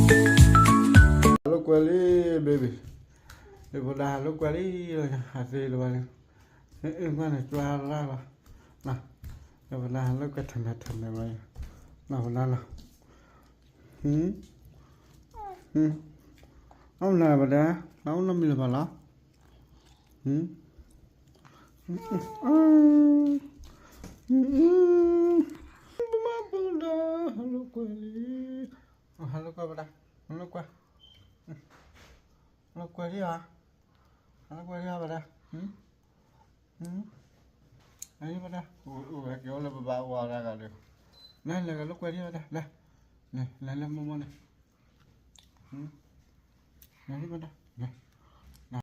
ဟးလိာ်ကွဲလံ baby, ဒီးဖိဒါဟးလိာ်ကွဲလံလီၤ, ဟးသ့လၢၤဘၣ်န့ၣ်, အ့ၣ် မ့ၢ်န့ၣ် ကွၢ်လၢလီၤ, ဒီးဖိဒါဟးလိာ်ကွဲထီၣ်မဲာ်ထီၣ်မဲာ်လီၤ, ဒီးဖိဒါလီၤ, အီၣ်မနုၤပဒဲ, နအိၣ်နီတမံၤလၢၤဘၣ်လီၤ, ပမၤပဒါ ဟးလိာ်ကွဲလံ, ဟးလိာ်ကွဲပဒါ, ဟးလိာ်ကွဲ, လိာ်ကွဲလံဧါ, ဟးလိာ်ကွဲလံဧါပဒါ, အံၤပဒါ, အိၣ်ဝဲက့ၤအိၣ်လၢပဘၣ်ဝါဒၣ်ဂၤဒီး, လဲၤလဲၤလိာ်ကွဲလံပဒါ, လဲၤ, လဲၤလၢမိၢ်မိၢ်န့ၣ်, လဲၤလံပဒါ